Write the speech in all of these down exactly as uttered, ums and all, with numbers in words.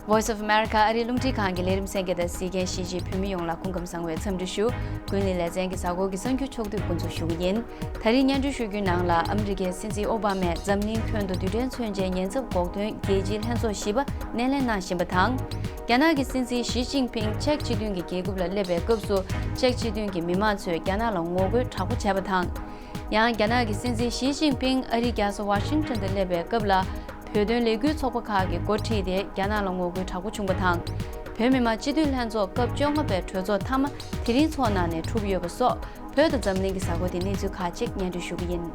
Voice of America ཨ་རིའི་རླུང་འཕྲིན་ཁང་གི་ལས་རིམ་གསན་མཁན་དང་གཟིགས་མཁན་གཞིས་བྱེས་བོད་མི་ཡོངས་ལ་སྐུ་ཁམས་བཟང་བའི་འཚམས་འདྲི་ཞུ། ཀུན་གླེང་ལེ་ཚན་གྱི་གཟའ་འཁོར་གྱི་གསར་འགྱུར་ཕྱོགས་བསྡུས་འགོ་འཛུགས་ཞུ་གི་ཡིན། ད་རིང་སྙན་སྒྲོན་ཞུ་རྒྱུའི་ནང་ལ་ཨ་མི་རི་ཀའི་སྲིད་འཛིན་ཨོ་བྷ་མས་འཛམ་གླིང་ཁྱོན་དུ་རྡུལ་ཕྲན་མཚོན་ཆའི་ཉེན་ཚབས་འགོག་དོན་རྒྱལ་སྤྱིའི་ལྷན་ཚོགས་བཞི་པ་སྣེ་ལེན་གནང་བཞིན་པ་དང་། རྒྱ་ནག་གི་སྲིད་འཛིན་ཞི་ཅིན་ཕིང་ཅེཀ་སྤྱི་མཐུན་གྱི་རྒྱལ་ཁབ་ལ་སླེབས་པའི་སྐབས་སུ་ཅེཀ་སྤྱི་མཐུན་གྱི་མི་མང་ཚོས་རྒྱ་ནག་ལ་ངོ་རྒོལ་དྲག་པོ་བྱས་པ་དང་། ཡང་རྒྱ་ནག་གི་སྲིད་འཛིན་ཞི་ཅིན་ཕིང་ཨ་རིའི་རྒྱལ་ས་ཝ་ཤིང་ཊོན་དུ་སླེབས་པའི་སྐབས་ལ། བོད་དོན་ལས་འགུལ་ཚོགས་པ་ཁག་གིས་འགོ་ཁྲིད་དེ་རྒྱ་ནག་ལ་ངོ་རྒོལ་དྲག་པོ་བྱུང་བ་དང་། བོད་མི་མང་སྤྱི་འཐུས་ལྷན་ཚོགས་སྐབས་བཅོ་ལྔ་པའི་གྲོས་ཚོགས་མཐའ་མ་དེ་རིང་ཚོགས་གནང་ནས་གྲུབ་ཡོད་པ་སོགས་བོད་དང་འཛམ་གླིང་གི་གཟའ་འཁོར་དེ་གནས་ཚུལ་ཁག་ཅིག་སྙན་སྒྲོན་ཞུ་གི་ཡིན།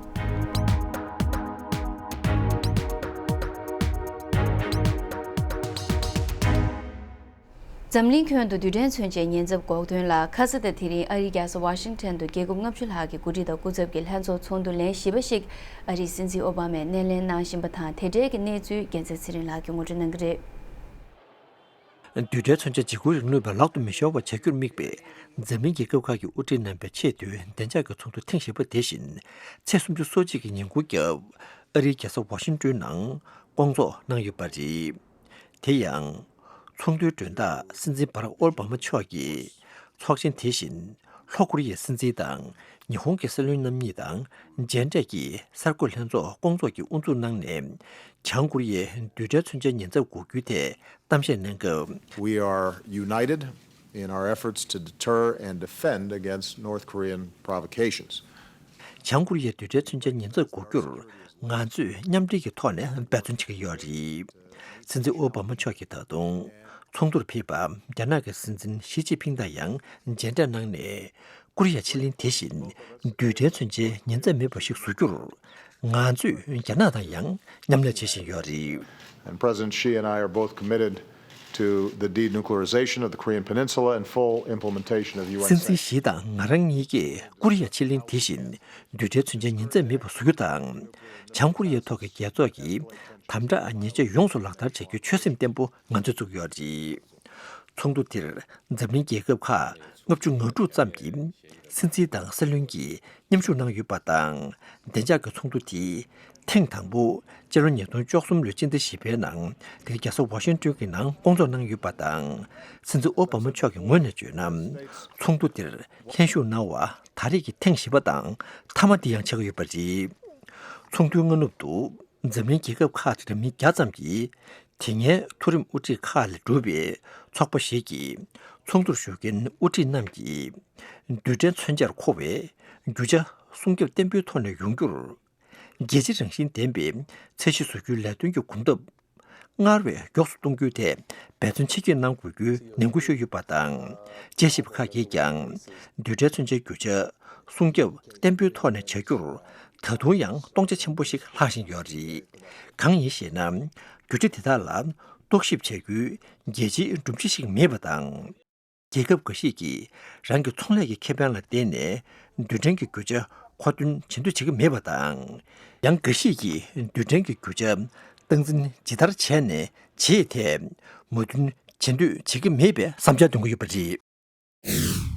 འཛམ་གླིང་ཁྱོན་དུ་རྡུལ་ཕྲན་མཚོན་ཆའི་ཉེན་ཚབས་འགོག་དོན་ལ་ཁ་ས་དང་དེ་རིང་ཨ་རིའི་རྒྱལ་ས་ཝ་ཤིང་ཊོན་དུ་རྒྱལ་ཁབ་ལྔ་བཅུ་ལྷག་གི་འགོ་ཁྲིད་དང་སྐུ་ཚབ་ཀྱི་ལྷན་ཚོགས་ཚོགས་འདུ་ལན་བཞི་པ་ཞིག་ཨ་རིའི་སྲིད་འཛིན་ཨོ་བྷ་མས་སྣེ་ལེན་གནང་བཞིན་པ་དང་། དེ་འབྲེལ་གྱི་གནས་ཚུལ་རྒྱལ་མཚན་ཚེ་རིང་ལགས་ཀྱིས་ངོ་སྤྲོད་གནང་གི་རེད། རྡུལ་ཕྲན་མཚོན་ཆ་འཇིགས་སྐུལ་རིང་ལུགས་པས་ལག་ཏུ་མི་ཤོར་བ་བྱ་རྒྱུར་དམིགས་པའི་འཛམ་གླིང་རྒྱལ་ཁབ་ཁག་གི་དབུ་ཁྲིད་རྣམ་པའི་ཆེས་མཐོའི་བདེ་འཇགས་ཀྱི་ཚོགས་འདུ་ཐེངས་བཞི་པ་དེ་བཞིན་ཚེས་སུམ་ཅུ་སོ་གཅིག་གི་ཉིན་གུང་སྐབས་ཨ་རིའི་རྒྱལ་ས་ཝ་ཤིང་ཊོན་ནང་བསྐོང་ཚོགས་གནང་ཡོད་པ་རེད། དེ་ཡང་། ཚོགས་འདུའི་མགྲོན་བདག་སྲིད་འཛིན་བྷ་རག་ཨོ་བྷ་མ་མཆོག་གིས་ཚོགས་ཆེན་དེ་བཞིན་ལྷོ་ཀོ་རི་ཡའི་སྲིད་འཛིན་དང་ཉི་ཧོང་གི་སྲིད་བློན་རྣམ་གཉིས་དང་མཇལ་འཕྲད་ཀྱིས་གསར་འགོད་ལྷན་ཚོགས་བསྐོང་ཚོགས་ཀྱི་དབུ་འཛུགས་གནང་ནས། བྱང་ཀོ་རི་ཡའི་རྡུལ་ཕྲན་མཚོན་ཆའི་ཉེན་ཚབས་འགོག་རྒྱུའི་ཐད་གཏམ་བཤད་གནང་སྐབས། We are united in our efforts to deter and defend against North Korean provocations. བྱང་ཀོ་རི་ཡའི་རྡུལ་ཕྲན་མཚོན་ཆའི་ཉེན་ཚབས་འགོག་རྒྱུར་ང་ཚོས་མཉམ་འབྲེལ་གྱི་ཐོག་ནས་འབད་བརྩོན་བྱེད་ཀྱི་ཡོད་རེད། སྲིད་འཛིན་ཨོ་བྷ་མ་མཆོག་གིས་ད་དུང་ཚོགས་འདུར་ཕེབས་པ་རྒྱ་ནག་གི་སྲིད་འཛིན་ཞི་ཅིན་ཕིང་དང་ཡང་མཇལ་འཕྲད་གནང་ནས། ཀོ་རི་ཡ་ཕྱེད་གླིང་དེ་བཞིན་རྡུལ་ཕྲན་མཚོན་ཆའི་ཉེན་ཚབས་མེད་པ་ཞིག་བཟོ་རྒྱུར་ང་ཚོས་རྒྱ་ནག་དང་ཡང་མཉམ་ལས་བྱེད་བཞིན་ཡོད་རེད། And President Xi and I are both committed to the denuclearization of the Korean Peninsula and full implementation of U N sanctions. སྲིད་འཛིན་ཞི་དང་ང་རང་གཉིས་ཀས་ཀོ་རི་ཡ་ཕྱེད་གླིང་དེ་བཞིན་རྡུལ་ཕྲན་མཚོན་ཆའི་ཉེན་ཚབས་མེད་པ་བཟོ་རྒྱུ་དང་། བྱང་ཀོ་རི་ཡའི་ཐོག་གི་རྒྱལ་ཚོགས་ཀྱི་དམ་དྲག་ཉེས་ཆད་ཡོངས་སུ་ལག་བསྟར་བྱ་རྒྱུའི་ཆོད་སེམས་བརྟན་པོ་ང་ཚོས་བཙུགས་ཡོད་རེད། ཚོགས་འདུ་དེར་འཛམ་གླིང་རྒྱལ་ཁབ་ཁག་ལྔ་བཅུ་ང་དྲུག་ཙམ་གྱི་སྲིད་འཛིན་དང་སྲིད་བློན་གྱིས་མཉམ་ཞུགས་གནང་ཡོད་པ་དང་། བདེ་འཇགས་ཀྱི་ཚོགས་འདུ་དེ་ཐེངས་དང་པོ་སྤྱི་ལོ་ཉིས་སྟོང་བཅུ་གསུམ་ལོའི་སྤྱི་ཟླ་བཞི་པའི་ནང་དེ་རྒྱལ་ས་ཝ་ཤིང་ཏོན་གྱི་ནང་བསྐོང་ཚོགས་གནང་ཡོད་པ་དང་། སྲིད་འཛིན་ཨོ་བྷ་མ་མཆོག་གི་ངོས་ནས་བརྗོད་ན། ཚོགས་འདུ་དེར་ལྷན་ཞུགས་གནང་བ་ད་རེས་ཀྱི་ཐེངས་བཞི་པ་དང་མཐའ་མ་དེ་ཡང་ཆགས་ཀྱི་ཡོད་པ་རེད། ཚོགས་འདུའི་སྔ་ནུབ་ཏུ། འཛམ་གླིང་རྒྱལ་ཁབ་ཁག་གི་མི་བརྒྱ་ཙམ་གྱིས་དེ་སྔའི་མཐོ་རིམ་དབུ་ཁྲིད་ཁག་ལས་གྲུབ་པའི་ཚོགས་པ་ཞིག་གིས་ཚོགས་འདུར་ཞུགས་མཁན་དབུ་ཁྲིད་རྣམས་ཀྱིས་རྡུལ་ཕྲན་མཚོན་ཆར་མཁོ་བའི་རྒྱུ་ཆ་སྲུང་སྐྱོབ་བརྟན་པོའི་ཐོག་ནས་ཡོང་རྒྱུར། རྒྱལ་སྤྱི་རང་བཞིན་ལྡན་པའི་ཚད་གཞི་བཟོ་རྒྱུའི་ལས་དོན་གྱི་གོམ་སྟབས་སྔར་བས་མགྱོགས་སུ་གཏོང་རྒྱུའི་ཐད་འབད་བརྩོན་ཆེ་བསྐྱེད་གནང་དགོས་རྒྱུའི་ནན་སྐུལ་ཞུས་ཡོད་པ་དང་། དཔྱད་ཞིབ་ཁག་གིས་ཀྱང་རྡུལ་ཕྲན་མཚོན་ཆའི་རྒྱུ་ཆ་སྲུང་སྐྱོབ་བརྟན་པོའི་ཐོག་ནས་བྱ་རྒྱུར་ད་དུང་ཡང་སྟོང་ཆ་ཆེན་པོ་ཞིག་ལྷག་བཞིན་ཡོད་རེད། གང་ཡིན་ཞེ་ན། རྒྱུ་ཆ་དེ་དག་ལ་རྟོག་ཞིབ་བྱ་རྒྱུའི་རྒྱལ་སྤྱིའི་སྒྲོམ་གཞི་ཞིག་མེད་པ་དང་། རྒྱལ་ཁབ་འགའ་ཞིག་གིས་རང་གི་ཚོང་ལས་ཀྱི་ཁེ་ཕན་ལ་བརྟེན་ནས་རྡུལ་ཕྲན་གྱི་རྒྱུ་ཆ་མཁོ་འདོན་བྱེད་འདོད་བྱེད་ཀྱི་མེད་པ་དང་། ཡང་འགའ་ཞིག་གིས་རྡུལ་ཕྲན་གྱི་རྒྱུ་ཆ་སྟངས་འཛིན་ཇི་ལྟར་བྱས་ནས་བྱེད་ཐད་མོས་མཐུན་བྱེད་འདོད་བྱེད་ཀྱི་མེད་པའི་བསམ་འཆར་འདོན་གྱི་ཡོད་པ་རེད།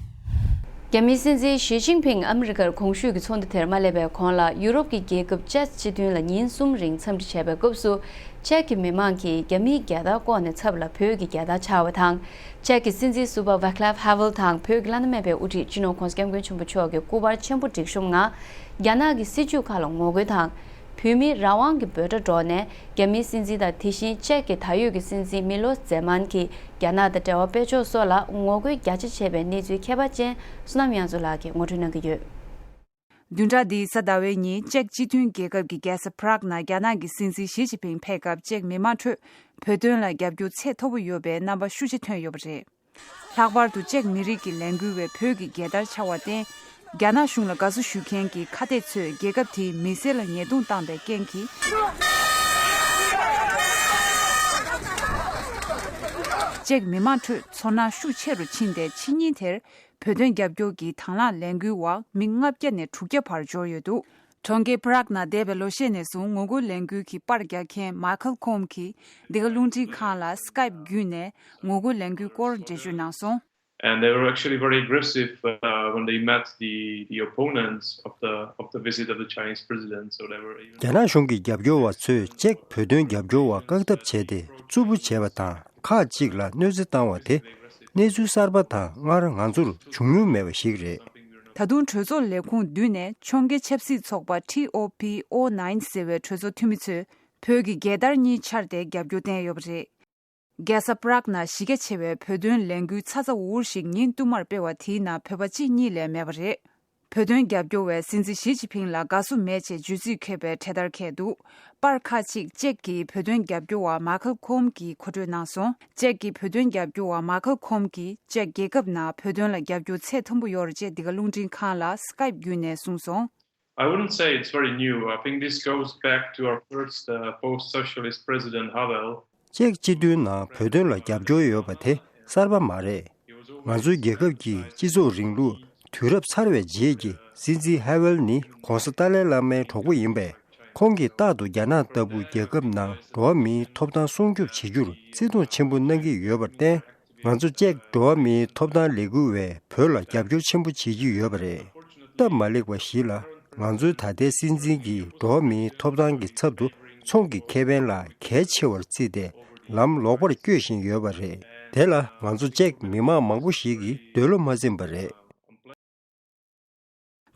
རྒྱ་མིའི་སྲིད་འཛིན་ཞི་ཅིན་ཕིང་ཨ་མི་རི་ཀར་གོང་ཞུས་ཀྱི་ཚོགས་འདུ་དེར་མ་སླེབས་པའི་གོང་ལ་ཡུ་རོབ་ཀྱི་རྒྱལ་ཁབ་ཅེཀ་སྤྱི་མཐུན་ལ་ཉིན་གསུམ་རིང་འཚམས་འདྲི་བྱས་པའི་སྐབས་སུ། ཅེཀ་གི་མི་མང་གིས་རྒྱ་མིའི་རྒྱལ་དར་བཀོག་ནས་ཚབ་ལ་བོད་ཀྱི་རྒྱལ་དར་འཕྱར་བ་དང་། ཅེཀ་གི་སྲིད་འཛིན་ཟུར་པ་ཝེ་ཀླེབ་ཧ་ཝེལ་དང་བོད་ཀྱི་བླ་ན་མེད་པའི་དབུ་ཁྲིད་སྤྱི་ནོར་༸གོང་ས་༸སྐྱབས་མགོན་ཆེན་པོ་མཆོག་གི་སྐུ་པར་ཆེན་པོ་སྒྲིག་གཤོམ་ངང་། རྒྱ་ནག་གི་སྲིད་བྱུས་ཁག་ལ་ངོ་རྒོལ་དང་། བོད་མིའི་རང་དབང་གི་འབོད་སྒྲ་སྒྲོག་ནས། རྒྱ་མིའི་སྲིད་འཛིན་དང་དེ་བཞིན་ཅེཀ་གི་ད་ཡོད་ཀྱི་སྲིད་འཛིན་མི་ལོ་ཛེ་མཱན་གྱིས་རྒྱ་ནག་དང་འབྲེལ་བ་སྤེལ་ཕྱོགས་སོགས་ལ་ངོ་རྒོལ་རྒྱ་ཆེ་བྱས་པའི་གནས་ཚུལ་ཁྱད་པར་ཅན་བསོད་ནམས་དབྱངས་མཚོ་ལགས་ཀྱིས་ངོ་སྤྲོད་གནང་གི་ཡོད། བདུན་ཕྲག་འདིའི་གཟའ་ཟླ་བའི་ཉིན་ཅེཀ་སྤྱི་མཐུན་རྒྱལ་ཁབ་ཀྱི་རྒྱལ་ས་པ་རག་ནང་རྒྱ་ནག་གི་སྲིད་འཛིན་ཞི་ཅིན་ཕིང་ཕེབས་སྐབས་ཅེཀ་མི་མང་ཁྲོད་བོད་དོན་ལ་རྒྱབ་སྐྱོར་ཚད་མཐོ་པོ་ཡོད་པའི་རྣམ་པ་ཤུགས་ཆེ་ཐོན་ཡོད་པ་རེད། ལྷག་པར་དུ་ཅེཀ་མི་རིགས་ཀྱི་ལས་འགུལ་བས་བོད་ཀྱི་རྒྱལ་དར་འཕྱར་བར་བརྟེན། རྒྱ་ནག་གཞུང་ལ་དགའ་བསུ་ཞུ་མཁན་གྱི་ཁ་གཏད་ཚོས་རྒྱལ་ཁབ་དེའི་མི་སེར་ལ་ཉེས་རྡུང་བཏང་བའི་རྐྱེན་གྱིས། ཅེཀ་མི་མང་ཁྲོད་ཚོར་སྣང་ཤུགས་ཆེ་རུ་ཕྱིན་ཏེ་ཕྱི་ཉིན་དེར་བོད་དོན་རྒྱབ་སྐྱོར་གྱི་དང་བླངས་ལས་འགུལ་བ་མི་ལྔ་བརྒྱ་ནས་དྲུག་བརྒྱ་བར་འབྱོར་ཡོད་འདུག་གྲོང་ཁྱེར་པ་རག་ནང་འདས་པའི་ལོ་ཤས་ནས་བཟུང་ངོ་རྒོལ་ལས་འགུལ་གྱི་པར་རྒྱག་མཁན་མཱ་ཁལ་ཁོམ་གྱིས་འདི་ག་རླུང་འཕྲིན་ཁང་ལ་Skype་བརྒྱུད་ནས་ངོ་རྒོལ་ལས་འགུལ་སྐོར་འགྲེལ་བརྗོད་གནང་སོང་། And they were actually very aggressive uh, when they met the, the opponents of the, of the visit of the Chinese president. So they were even རྒྱ་ནག་གཞུང་གི་རྒྱབ་སྐྱོར་བ་ཚོས་ཅེཀ་བོད་དོན་རྒྱབ་སྐྱོར་བ་བཀག་ཐབས་བྱས་ཏེ་རྩུབ་པོ་བྱས་པ་དང་ ཁག་ཅིག་ལ་གནོད་འཚེ་བཏང་བ་དེ་གནས་ཚུལ་གསར་པ་དང་སྔར་ང་ཚོར་བྱུང་མྱོང་མེད་པ་ཞིག་རེད། ད་དུང་གྲོས་ཚོགས་ལས་ཁུངས་བདུན་ནས་ཕྱོགས་འགལ་ཆབ་སྲིད་ཚོགས་པ་ཊི་ཨོ་པི་ཨོ་ནའིན་ཟེར་བའི་གྲོས་ཚོགས་འཐུས་མི་ཚོས་བོད་ཀྱི་རྒྱལ་དར་གཉིས་འཕྱར་ཏེ་རྒྱབ་སྐྱོར་བསྟན་ཡོད་པ་རེད། རྒྱལ་ས་པ་རག་ནང་གཞི་རྒྱ་ཆེ་བའི་བོད་དོན་ལས་འགུལ་ཚ་ཚ་འུར་འུར་ཞིག་ཉིན་བསྟུད་མར་སྤེལ་བ་དེའི་ནང་བོད་པ་གཅིག་གཉིས་ལས་མེད་པ་རེད། བོད་དོན་རྒྱབ་སྐྱོར་བས་སྲིད་འཛིན་ཞི་ཅིན་ཕིང་ལ་དགའ་བསུ་མེད་ཅེས་བརྗོད་ཚིག་འཁོད་པའི་འཕྲེད་དར་འཁྱེར་འདུག། པར་ཁག་ཅིག་ཅེཀ་གི་བོད་དོན་རྒྱབ་སྐྱོར་བ་མཱ་ཁལ་ཁོམ་གྱིས་མཁོ་སྤྲོད་གནང་སོང་། ཅེཀ་གི་བོད་དོན་རྒྱབ་སྐྱོར་བ་མཱ་ཁལ་ཁོམ་གྱིས་ཅེཀ་རྒྱལ་ཁབ་ནང་བོད་དོན་ལ་རྒྱབ་སྐྱོར་ཚད་མཐོན་པོ་ཡོད་རེད་ཅེས་འདི་ག་རླུང་འཕྲིན་ཁང་ལ་སི་ཀའེབ་བརྒྱུད་ནས་གསུངས་སོང་། I wouldn't say it's very new. I think this goes back to our first uh, post-socialist president, Havel. ཅེཀ་སྤྱི་མཐུན་ནང་བོད་དོན་ལ་རྒྱབ་སྐྱོར་ཡོད་པ་དེ་གསར་པ་མ་རེད། ང་ཚོའི་རྒྱལ་ཁབ་ཀྱི་སྤྱི་ཚོགས་རིང་ལུགས་དུས་རབས་གསར་བའི་རྗེས་ཀྱི་སྲིད་འཛིན་ཧ་ཝེལ་ནི་༧གོང་ས་ཏཱ་ལའི་བླ་མའི་གྲོགས་པོ་ཡིན་པས། ཁོང་གིས་རྟག་ཏུ་རྒྱ་ནག་ལྟ་བུ་རྒྱལ་ཁབ་ནང་འགྲོ་བ་མིའི་ཐོབ་ཐང་སྲུང་སྐྱོབ་བྱེད་རྒྱུར་བརྩི་མཐོང་ཆེན་པོ་གནང་གི་ཡོད་པར་བརྟེན། ང་ཚོ་ཅེཀ་འགྲོ་བ་མིའི་ཐོབ་ཐང་ལས་འགུལ་བས་བོད་ལ་རྒྱབ་སྐྱོར་ཆེན་པོ་བྱེད་ཀྱི་ཡོད་པ་རེད། སྟབས་མ་ལེགས་པ་ཞིག་ལ། ང་ཚོའི་ད་ལྟའི་སྲིད་འཛིན་གྱིས་འགྲོ་བ་མིའི་ཐོབ་ཐང་གི་ཚབ་ཏུ་ཚོང་གི་ཁེ་ཕན་ལ་གལ་ཆེ་བར་བརྩིས་ཏེ་ལམ་ལོག་པར་བསྐྱོད་བཞིན་ཡོད་པ་རེད། དེ་ལ་ང་ཚོ་ཅེཀ་མི་མང་མང་པོ་ཞིག་གིས་འདོད་བློ་མ་འཛིན་པ་རེད།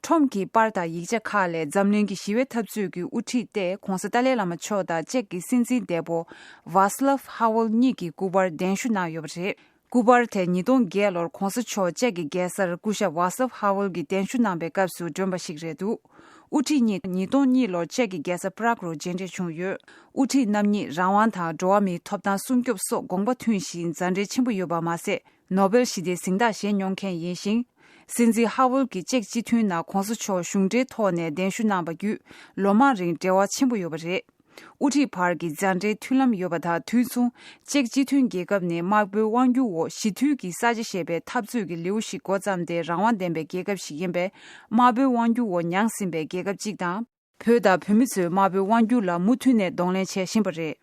ཁྲོམ་གྱི་པར་དང་ཡིག་ཆ་ཁག་ལས་འཛམ་གླིང་གི་ཞི་བའི་འཐབ་རྩོད་ཀྱི་དབུ་ཁྲིད་ཏེ་ྋགོང་ས་ཏཱ་ལའི་བླ་མ་མཆོག་དང་ཅེཀ་གི་སྲིད་འཛིན་འདས་པོ་ཝཱ་སི་ལབ་ཧ་ཝེལ་གཉིས་ཀྱི་སྐུ་པར་གདན་ཞུ་གནང་ཡོད་པ་རེད། སྐུ་པར་དེ་ཉིས་སྟོང་བརྒྱད་ལོར་ྋགོང་ས་མཆོག་ཅེཀ་གི་རྒྱལ་སར་སྐུ་ཞབས་ཝཱ་སི་ལབ་ཧ་ཝེལ་གྱིས་གདན་ཞུ་གནང་པའི་སྐབས་སུ་བསྒྲོན་པ་ཞིག་རེད་འདུག། དབུ་ཁྲིད་གཉིས་ཉིས་སྟོང་གཉིས་ལོར་ཅེཀ་གི་རྒྱལ་ས་པ་རག་རུ་མཇལ་འཕྲད་བྱུང་ཡོད། དབུ་ཁྲིད་རྣམ་གཉིས་རང་དབང་དང་འགྲོ་བ་མིའི་ཐོབ་ཐང་སྲུང་སྐྱོབ་སོགས་དགོངས་པ་མཐུན་ཞིང་མཛའ་འབྲེལ་ཆེན་པོ་ཡོད་པ་མ་ཟད། ནོ་བེལ་ཞི་བདེའི་གཟེངས་རྟགས་བཞེས་མྱོང་མཁན་ཡིན་ཞིང་། སྲིད་འཛིན་ཧ་ཝེལ་གྱིས་ཅེཀ་སྤྱི་མཐུན་ནང་ྋགོང་ས་མཆོག་གཞུང་འབྲེལ་ཐོག་ནས་གདན་ཞུ་གནང་པ་བརྒྱུད་ལོ་མང་རིང་འབྲེལ་བ་ཆེན་པོ་ཡོད་པ་རེད། དབུ་ཁྲིད་བར་གྱི་མཛའ་འབྲེལ་མཐུན་ལམ་ཡོད་པ་དང་དུས་མཚུངས་ཅེཀ་སྤྱི་མཐུན་རྒྱལ་ཁབ་ནི་དམར་པོའི་དབང་སྒྱུར་འོག་ཞི་དུལ་གྱི་ས་ཆ་ཞེས་པའི་འཐབ་རྩོད་ཀྱི་ལེའུ་ཞིག་འགོ་བརྩམས་ཏེ་རང་དབང་ལྡན་པའི་རྒྱལ་ཁབ་ཞིག་ཡིན་པས། དམར་པོའི་དབང་སྒྱུར་འོག་མྱངས་ཟིན་པའི་རྒྱལ་ཁབ་ཅིག་དང་། བོད་དང་བོད་མི་ཚོས་དམར་པོའི་དབང་སྒྱུར་ལ་མུ་མཐུད་ནས་གདོང་ལེན་བྱེད་བཞིན་པ་རེད།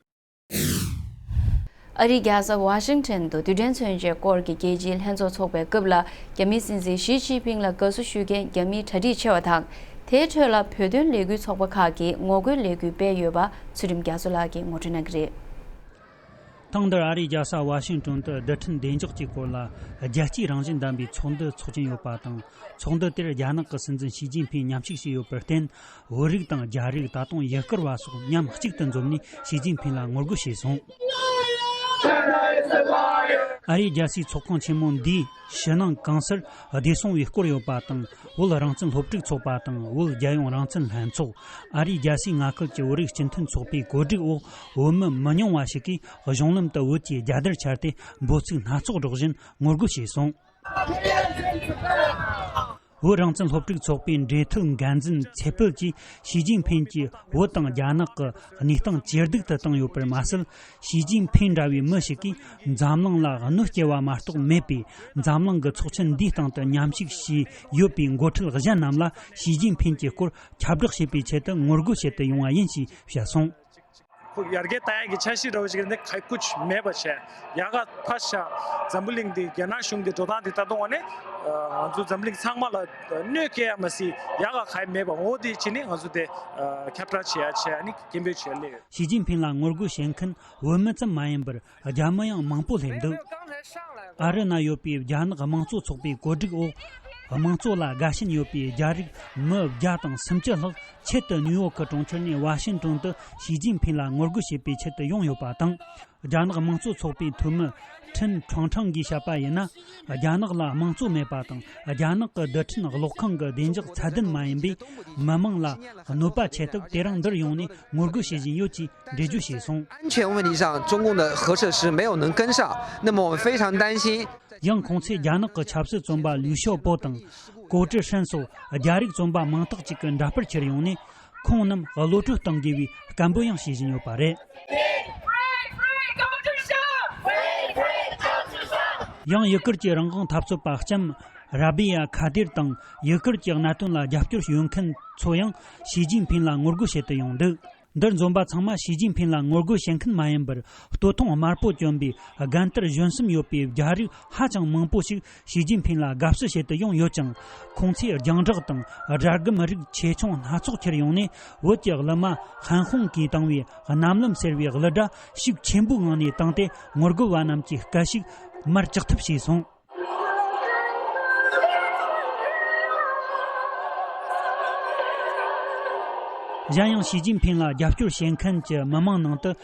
ཨ་རིའི་རྒྱལ་ས་ཝ་ཤིང་ཊོན་དུ་རྡུལ་ཕྲན་མཚོན་ཆའི་སྐོར་གྱི་རྒྱལ་སྤྱིའི་ལྷན་ཚོགས་འཚོགས་པའི་སྐབས་ལ། རྒྱ་མིའི་སྲིད་འཛིན་ཞི་ཅིན་ཕིང་ལ་དགའ་བསུ་ཞུ་མཁན་རྒྱ་མིའི་གྲ་སྒྲིག་ཆེ་བ་དང་། དེའི་ཁྲོད་ལ་བོད་དོན་ལས་འགུལ་ཚོགས་པ་ཁག་གིས་ངོ་རྒོལ་ལས་འགུལ་སྤེལ་ཡོད་པ་ཚུལ་ཁྲིམས་རྒྱ་མཚོ་ལགས་ཀྱིས་ངོ་སྤྲོད་གནང་གི་རེད། ཐེངས་འདིར་ཨ་རིའི་རྒྱལ་ས་ཝ་ཤིང་ཊོན་དུ་རྡུལ་ཕྲན་བདེ་འཇགས་ཀྱི་སྐོར་ལ་རྒྱལ་སྤྱིའི་རང་བཞིན་ལྡན་པའི་ཚོགས་འདུ་འཚོགས་ཀྱིན་ཡོད་པ་དང་། ཚོགས་འདུ་དེར་རྒྱ་ནག་གི་སྲིད་འཛིན་ཞི་ཅིན་ཕིང་མཉམ་ཞུགས་བྱས་ཡོད་པར་བརྟེན། བོད་རིགས་དང་རྒྱ་རིགས་ད་དུང་ཡུལ་སྐོར་བ་སོགས་མཉམ་གཅིག་ཏུ་འཛོམས་ནས་ཞི་ཅིན་ཕིང་ལ་ངོ་རྒོལ་བྱས་སོང་། ཨ་རིའི་རྒྱལ་སའི་ཚོགས་ཁང་ཆེན་མོ་འདིའི་ཕྱི་ནང་གང་སར་བདེ་སྲུང་བའི་སྐོར་ཡོད་པ་དང་། བོད་རང་བཙན་སློབ་ཕྲུག་ཚོགས་པ་དང་། བོད་རྒྱལ་ཡོངས་རང་བཙན་ལྷན་ཚོགས། ཨ་རིའི་རྒྱལ་སའི་མངའ་ཁུལ་གྱི་བོད་རིགས་སྤྱི་མཐུན་ཚོགས་པའི་གོ་སྒྲིག་འོག་བོད་མི་མི་ཉུང་བ་ཞིག་གིས་གཞུང་ལམ་དུ་བོད་ཀྱི་རྒྱལ་དར་འཕྱར་ཏེ་འབོད་ཚིག་སྣ་ཚོགས་སྒྲོག་བཞིན་ངོ་རྒོལ་བྱས་སོང་། བོད་རང་བཙན་སློབ་ཕྲུག་ཚོགས་པའི་འབྲེལ་མཐུད་འགན་འཛིན་ཚེ་འཕེལ་གྱིས་ཞི་ཅིན་ཕིན་གྱིས་བོད་དང་རྒྱ་ནག་གི་གནས་སྟངས་ཇེ་སྡུག་ཏུ་བཏང་ཡོད་པར་མ་ཟད། ཞི་ཅིན་ཕིན་འདྲ་བའི་མི་ཞིག་གིས་འཛམ་གླིང་ལ་གནོད་སྐྱེལ་བ་མ་གཏོགས་མེད་པས། འཛམ་གླིང་གི་ཚོགས་ཆེན་འདིའི་སྟེང་དུ་མཉམ་ཞུགས་བྱས་ཡོད་པའི་འགོ་ཁྲིད་གཞན་རྣམས་ལ་ཞི་ཅིན་ཕིན་གྱི་སྐོར་ཁྱབ་བསྒྲགས་བྱེད་པའི་ཆེད་དུ་ངོ་རྒོལ་བྱེད་དུ་ཡོང་བ་ཡིན་ཞེས་བཤད་སོང་། ཁོ་ཡར་རྒྱས་བཏང་ཡག་གི་འཆར་གཞི་འདྲ་བོ་ཞིག་ནི་ག་ཀུ་ཅི་མེད་པ་བྱས། ཡག་ག་ཕར་བཞག་འཛམ་བུ་གླིང་འདི་རྒྱ་ནག་གཞུང་གི་འགྲོ་སྟངས་འདི་ལྟ་དུས་ནི་ང་ཚོ་འཛམ་གླིང་ཚང་མ་ལ་གནོད་སྐྱེལ་ཡག་མ་ཟད་ཡག་ག་ག་ཡེ་མེད་པ། འོ་དེ་བྱས་ནས་ང་ཚོ་དེ་ཁྱབ་བསྒྲགས་བྱེད་ཡག་བྱས་ནས་སྐད་འབོད་བྱས་སླེབས་ཡོད། ཞི་ཅིན་ཕིན་ལ་ངོ་རྒོལ་བྱེད་མཁན་བོད་མི་ཙམ་མ་ཡིན་པར་རྒྱ་མི་ཡང་མང་པོ་སླེབས་འདུག། ཨ་རི་ན་ཡོད་པའི་རྒྱ་ནག་དམངས་གཙོ་ཚོགས་པའི་གོ་སྒྲིག་འོག་དམངས་གཙོ་ལ་དགའ་ཞེན་ཡོད་པའི་རྒྱ་རིགས་མི་བརྒྱ་དང་སུམ་ཅུ་ལྷག་ཆེད་དུ་ནིའུ་ཡོག་གི་གྲོང་ཁྱེར་ནས་ཝ་ཤིང་ཏོན་དུ་ཞི་ཅིན་ཕིན་ལ་ངོ་རྒོལ་བྱེད་པའི་ཆེད་དུ་ཡོང་ཡོད་པ་དང་། རྒྱ་ནག་དམངས་གཙོ་ཚོགས་པའི་འཐུས་མི་ཁྲིན་ཁྲང་ཁྲང་གིས་བཤད་པ་ཡིན་ན། རྒྱ་ནག་ལ་དམངས་གཙོ་མེད་པ་དང་། རྒྱ་ནག་གི་རྡུལ་ཕྲན་གློག་ཁང་གི་བདེ་འཇགས་ཚད་ལྡན་མ་ཡིན་པས། མི་མང་ལ་གནོད་པ་ཆེ་སྟབས་དེ་རིང་འདིར་ཡོང་ནས་ངོ་རྒོལ་བྱེད་བཞིན་ཡོད་ཅེས་འགྲེལ་བརྗོད་བྱས་སོང་། 安全问题上，中共的核设施没有能跟上，那么我们非常担心。 ཡང་ཁོང་ཚོས་རྒྱ་ནག་གི་ཆབ་སྲིད་བཙོན་པ་ལིའུ་ཞའོ་པོ་དང་། ཀོ་ཀྲི་ཧྲན་སོགས་རྒྱ་རིགས་བཙོན་པ་མང་དག་ཅིག་གི་འདྲ་པར་ཁྱེར་ཡོང་ནས། ཁོང་རྣམས་གློད་བཀྲོལ་གཏང་དགོས་པའི་སྐད་འབོད་ཡང་བྱེད་བཞིན་ཡོད་པ་རེད། ཡང་ཡུ་གུར་གྱི་རང་དབང་འཐབ་རྩོད་པ་ལྕམ་ར་བི་ཡ་ཁ་དིར་དང་། ཡུ་གུར་གྱི་གནད་དོན་ལ་རྒྱབ་སྐྱོར་ཡོད་མཁན་ཚོ་ཡང་ཞི་ཅིན་ཕིན་ལ་ངོ་རྒོལ་བྱེད་དུ་ཡོང་འདུག། འདིར་འཛོམས་པ་ཚང་མ་ཞི་ཅིན་ཕིང་ལ་ངོ་རྒོལ་བྱེད་མཁན་མ་ཡིན་པར། སྟོད་ཐུང་དམར་པོ་གྱོན་པའི་རྒན་དར་གཞོན་གསུམ་ཡོད་པའི་རྒྱ་རིགས་ཧ་ཅང་མང་པོ་ཞིག་ཞི་ཅིན་ཕིང་ལ་དགའ་བསུ་བྱེད་དུ་ཡོང་ཡོད་ཅིང་། ཁོང་ཚོས་རྒྱང་བསྒྲགས་དང་སྒྲ་སྒམ་རིགས་ཆེ་ཆུང་སྣ་ཚོགས་ཁྱེར་ཡོང་ནས། བོད་ཀྱི་གླུ་མ་ཧན་ཧུང་གིས་བཏང་བའི་རྣམ་ལམ་ཟེར་བའི་གླུ་སྒྲ་ཤུགས་ཆེན་པོའི་ངང་ནས་བཏང་སྟེ། ངོ་རྒོལ་བ་རྣམས་ཀྱི་སྐད་ཤུགས་མར་བཅག་ཐབས་བྱས་སོང་། གཞན་ཡང་ཞི་ཅིན་ཕིང་ལ་རྒྱབ་སྐྱོར་བྱེད་མཁན་གྱི་མི་མང་ནང་དུ།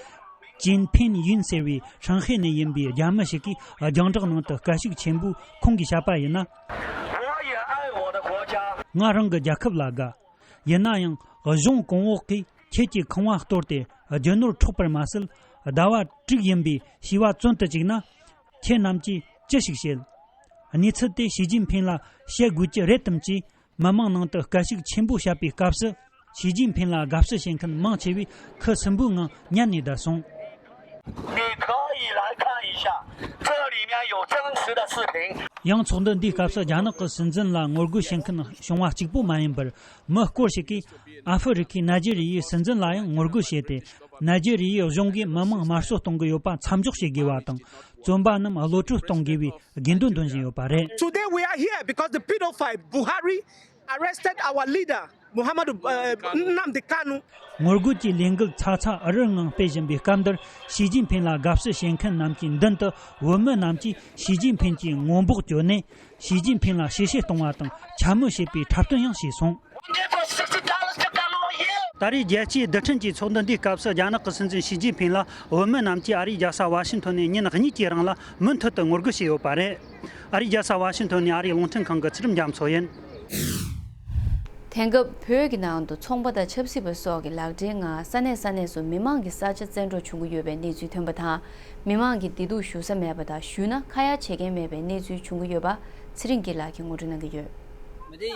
ཅིན་ཕིན་ཡུན་ཟེར་བའི་ཧྲང་ཧའེ་ནས་ཡིན་པའི་རྒྱ་མི་ཞིག་གིས་རྒྱང་བསྒྲགས་ནང་དུ་སྐད་ཤུགས་ཆེན་པོས་ཁོང་གིས་བཤད་པ་ཡིན་ན། 我也爱我的国家。 ང་རང་གི་རྒྱལ་ཁབ་ལ་དགའ། ཡིན་ན་ཡང་གཞུང་གོང་འོག་གིས་ཁྱེད་ཀྱི་ཁང་བ་གཏོར་ཏེ་རྒྱུ་ནོར་འཕྲོག་པར་མ་ཟད། ཟླ་བ་དྲུག་ཡིན་པའི་བྱིས་པ་བཙོན་དུ་བཅུག་ན། ཁྱེད་རྣམས་ཀྱིས་ཅི་ཞིག་བྱེད། གནས་ཚུལ་དེ་ཞི་ཅིན་ཕིང་ལ་བཤད་དགོས་ཀྱི་རེད་དམ་ཅེས། མི་མང་ནང་དུ་སྐད་ཤུགས་ཆེན་པོས་བཤད་པའི་སྐབས་སུ། ཞི་ཅིན་ཕིང་ལ་དགའ་བསུ་བྱེད་མཁན་མང་ཆེ་བས་ཁུ་སིམ་པོའི་ངང་ཉན་ནས་བསྡད་སོང་། 你可以来看一下，这里面有真实的视频。 ཡང་ཚོགས་འདུ་འདིའི་སྐབས་སུ་རྒྱ་ནག་གི་སྲིད་འཛིན་ལ་ངོ་རྒོལ་བྱེད་མཁན་བྱུང་བ་གཅིག་པུ་མ་ཡིན་པར། མི་སྐོར་ཞིག་གིས་ཨ་ཧྥེ་རི་ཁའི་ནཱི་ཇེ་རི་ཡའི་སྲིད་འཛིན་ལ་ཡང་ངོ་རྒོལ་བྱས་ཏེ། ནཱི་ཇེ་རི་ཡའི་གཞུང་གིས་མི་མང་དམར་གསོད་གཏོང་གི་ཡོད་པ་མཚམས་འཇོག་བྱེད་དགོས་པ་དང་། བཙོན་པ་རྣམས་གློད་བཀྲོལ་གཏོང་དགོས་པའི་དགོས་འདུན་འདོན་བཞིན་ཡོད་པ་རེད། Today we are here because the pedophile Buhari arrested our leader, Muhammadu, uh, Nnamdi Kanu. ངོ་རྒོལ་གྱི་ལས་འགུལ་ཚ་ཚ་འུར་འུར་ངང་སྤེལ་བཞིན་པའི་སྐབས་འདིར། ཞི་ཅིན་ཕིང་ལ་དགའ་བསུ་བྱེད་མཁན་རྣམས་ཀྱི་མདུན་དུ་བོད་མི་རྣམས་ཀྱིས་ཞི་ཅིན་ཕིང་གི་ངོ་འབོག་བསྐྱོན་ནས། ཞི་ཅིན་ཕིང་ལ་ཞི་བྱེད་གཏོང་བ་དང་འཕྱ་སྨོད་བྱེད་པའི་འཁྲབ་སྟོན་ཡང་བྱས་སོང་། ད་རེས་རྒྱལ་སྤྱིའི་རྡུལ་ཕྲན་གྱི་ཚོགས་འདུ་འདིའི་སྐབས་སུ། རྒྱ་ནག་གི་སྲིད་འཛིན་ཞི་ཅིན་ཕིང་ལ་བོད་མི་རྣམས་ཀྱིས་ཨ་རིའི་རྒྱལ་ས་ཝ་ཤིང་ཐོན་ནས་ཉིན་གཉིས་ཀྱི་རིང་ལ་མུ་མཐུད་དུ་ངོ་རྒོལ་བྱས་ཡོད་པ་རེད། ཨ་རིའི་རྒྱལ་ས་ཝ་ཤིང་ཐོན་ནས་ཨ་རིའི་རླུང་འཕྲིན་ཁང་གི་ཚུལ་ཁྲིམས་རྒྱ་མཚོ་ཡིན། དེང་སྐབས་བོད་ཀྱི་ནང་དུ་ཚོང་པ་དང་ཆབ་སྲིད་པ་སོགས་ཀྱི་ལག་འབྲེལ་ངང་ས་གནས་ས་གནས་སུ་མི་མང་གི་ས་ཆ་བཙན་འཕྲོག་བྱུང་གི་ཡོད་པའི་གནས་ཚུལ་ཐོན་པ་དང་། མི་མང་གི་བདེ་སྡུག་ཞུ་ས་མེད་པ་དང་། ཞུས་ན་ཁ་ཡ་བྱེད་མཁན་མེད་པའི་གནས་ཚུལ་བྱུང་གི་ཡོད་པ་ཚེ་རིང་སྐྱིད་ལགས་ཀྱིས་ངོ་སྤྲོད་གནང་གི་ཡོད། ད་ལྟ་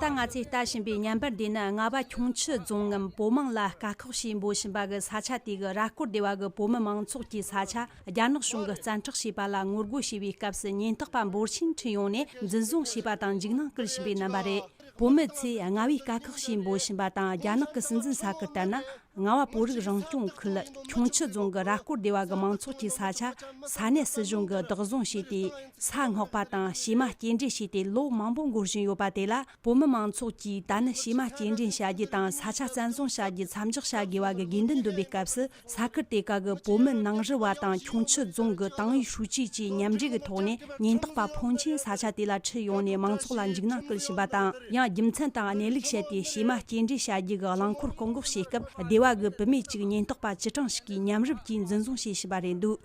ང་ཚོས་ལྟ་བཞིན་པའི་ཉམས་པར་འདི་ནི་རྔ་བ་ཁྱུང་མཆུ་རྫོང་ངམ་པོ་མང་ལ་དཀའ་ཁག་ཞེས་འབོད་བཞིན་པ་གི་ས་ཆ་དེ་གི་ར་སྐོར་སྡེ་བ་གི་བོད་མི་མང་ཚོགས་ཀྱི་ས་ཆ། རྒྱ་ནག་གཞུང་གིས་བཙན་འཕྲོག་བྱས་པ་ལ་ངོ་རྒོལ་བྱས་པའི་སྐབས་སུ་ཉེན་རྟོག་པ་འབོར་ཆེན་ཁྲིད་ཡོང་ནས་འཛིན་བཟུང་བྱས་པ་དང་འཇིགས་སྣང་སྐུལ་བཞིན་པའི་རྣམ་པ་རེད། བོད་མི་ཚོས་རྔ་བའི་དཀའ་ཁག་ཞེས་འབོད་བཞིན་པ་དང་། རྒྱ་ནག་གི་སྲིད་འཛིན་ས་ཁུལ་ལྟར་ན། རྔ་བ་བོད་རིགས་རང་སྐྱོང་ཁུལ་ཁྱུང་མཆུ་རྫོང་གི་ར་སྐོར་སྡེ་བ་གི་མང་ཚོགས་ཀྱི་ས་ཆ་ས་གནས་སྲིད་གཞུང་གིས་བདག་བཟུང་བྱས་ཏེ། ས་སྔོག་པ་དང་བྱེ་མ་སྐྱེལ་འདྲེན་བྱས་ཏེ་ལོ་མང་པོ་འགོར་བཞིན་ཡོད་པ་དེ་ལ། བོད་མི་མང་ཚོགས་ཀྱིས་ད་ནི་བྱེ་མ་སྐྱེལ་འདྲེན་བྱ་རྒྱུ་དང་ས་ཆ་བཙན་བཟུང་བྱ་རྒྱུ་མཚམས་འཇོག་བྱ་དགོས་པ་གི་དགོས་འདུན་འདོན་པའི་སྐབས་སུ། ས་ཁུལ་དེ་ག་གི་བོད་མི་ནང་རུལ་བ་དང་ཁྱུང་མཆུ་རྫོང་གི་ཏང་ཨུའི་ཧྲུའུ་ཅི་བཅས་མཉམ་འབྲེལ་གྱི་ཐོག་ནས་ཉེན་རྟོག་པ་ཕོན་ཆེན་ས་ཆ་དེ་ལ་ཁྲིད་ཡོང་ནས་མང་ཚོགས་ལ་འཇིགས་སྣང་སྐུལ་བཞིན་པ་དང་། ཡང་རྒྱུ་མཚན་དང་གནས་ལུགས་བཤད་དེ་བྱེ་མ་སྐྱེལ་འདྲེན་བྱ་རྒྱུ་གི་རླངས་འཁོར་བསྐོར་འགོག་བྱེད་སྐབས། སྡེ་བ་གི་བུད་མེད་ཅིག་ཉེན་རྟོག་པ་བཅུ་གྲངས་ཤིག་གིས་མཉམ་རུབ་ཀྱིས་འཛིན་བཟུང་བྱས་བཞིན་པ་རེད་འདུག་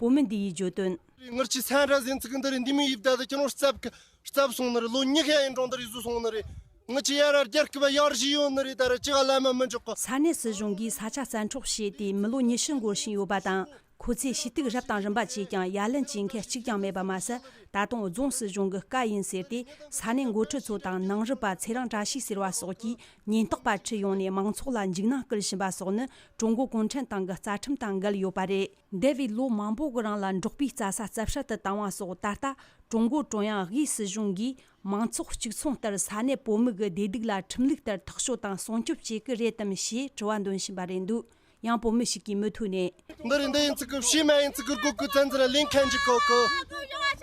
བོད་མི་འདི་ཡིས་བརྗོད་དོན། ངར་གྱི་སན་ར་ཟིན་ཚིག་འདི་རེད། འདི་མོ་ཡིབ་ད་དུ་ཁྱོད་རང་རྩབ་གི་རྩབ་སོང་ནི་རེད། ལོ་ཉི་ཤུ་ཡིན་འགྲོ་འདི་རེད། བཟོ་སོང་ནི་རེད། ངི་ཆི་ཡ་ར་རྒྱལ་སྐུ་བ་ཡར་བཞི་ཡོད་ནི་རེད། ད་ར་ཅི་ག་ལ་མ་མི་འཇོག་གི། ས་གནས་སྲིད་གཞུང་གིས་ས་ཆ་བཙན་འཕྲོག་བྱས་ཏེ་མི་ལོ་ཉི་ཤུ་འགོར་བཞིན་ཡོད་པ་དང་། ཁོ་ཚོས་ཞུ་གཏུག་རབ་དང་རིམ་པ་བྱས་ཀྱང་ཡ་ལན་བྱེད་མཁན་གཅིག་ཀྱང་མེད་པ་མ་ཟད། ད་དུང་རྫོང་སྲིད་གཞུང་གི་བཀའ་ཡིན་ཟེར་ཏེ་ས་གནས་འགོ་ཁྲིད་ཚོ་དང་ནང་རུལ་པ་ཚེ་རིང་བཀྲ་ཤིས་ཟེར་བ་སོགས་ཀྱིས་ཉེན་རྟོག་པ་ཁྲིད་ཡོང་ནས་མང་ཚོགས་ལ་འཇིགས་སྣང་སྐུལ་བཞིན་པ་སོགས་ནི་ཀྲུང་གོ་གུང་ཁྲན་ཏང་གི་རྩ་ཁྲིམས་དང་འགལ་ཡོད་པ་རེད། འདས་པའི་ལོ་མང་པོ་གི་རིང་ལ་འབྲོག་པའི་རྩྭ་ས་རྩད་བཤད་དུ་བཏང་བ་སོགས། ད་ལྟ་ཀྲུང་གོ་ཀྲུང་དབྱང་དབུས་སྲིད་གཞུང་གིས་མང་ཚོགས་གཅིག་མཚུངས་ལྟར་ས་གནས་བོད་མི་གི་བདེ་སྡུག་ལ་ཁྲིམས་ལུགས་ལྟར་ཐག་གཅོད་དང་སྲུང་སྐྱོབ་བྱེད་ཀྱི་རེད་དམ་ཞེས་དྲི་བ་འདོན་བཞིན་པ་རེད་འདུག་ཡང་བོད་མི་ཞིག་གིས་མུ་མཐུད་ནས། འདི་རེད། འདི་ཡིན་ཚིག་གི་བྱེ་མ་ཡིན་ཚིག་གི་སྒོ་ཀུན་བཙན་འཛུལ་ལ་ལེན་མཁན་གྱི་གོ་གི།